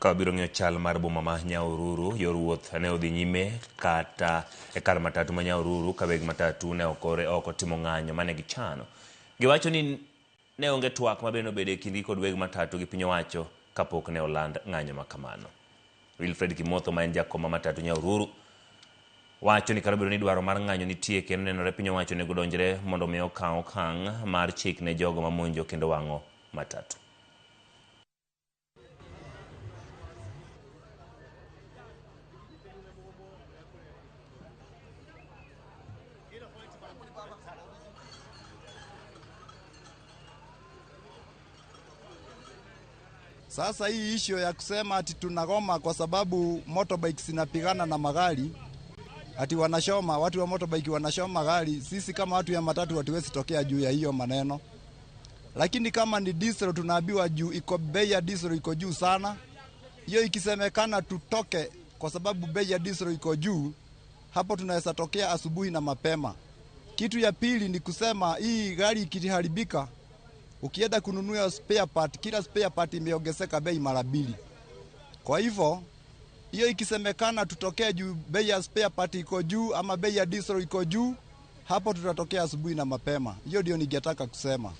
Ka wabiro ng'iyo chal mar boma ma Nyahururu, yor wuoth ne odhi nyime kata e kar matatu ma Nyahururu ka weg matatu ne ok otimo ng'anyo mane gichano. Giwacho ni ne onge twak mabende nobedo e kindgi kod weg matatu gi piny owacho kapok ne oland ng'anyo ma kamano. Wilfred Kimotho ma en jakom ma matatu Nyahururu wacho ni kata obedo ni dwaro mar ng'anyo nitie kendo nenore piny owacho onego donjre mondo mi okaw okang' mar chik ne jogo mamonjo kendo wang'o matatu. Sasa hii issue ya kusema ati tunagoma kwa sababu motorbikes zinapigana na magari, ati wanashoma, watu wa motorbike wanashoma gari, sisi kama watu ya matatu hatuwezi tokea juu ya hiyo maneno. Lakini kama ni diesel tunaambiwa juu iko bei ya diesel iko juu sana. Hiyo ikisemekana tutoke kwa sababu bei ya diesel iko juu, hapo tunaweza tokea asubuhi na mapema. Kitu ya pili ni kusema hii gari ikiharibika, ukienda kununua spare part, kila spare part imeongezeka bei mara mbili. Kwa hivyo hiyo ikisemekana tutokee juu bei ya spare part iko juu ama bei ya diesel iko juu, hapo tutatokea asubuhi na mapema. Hiyo ndio ningetaka kusema.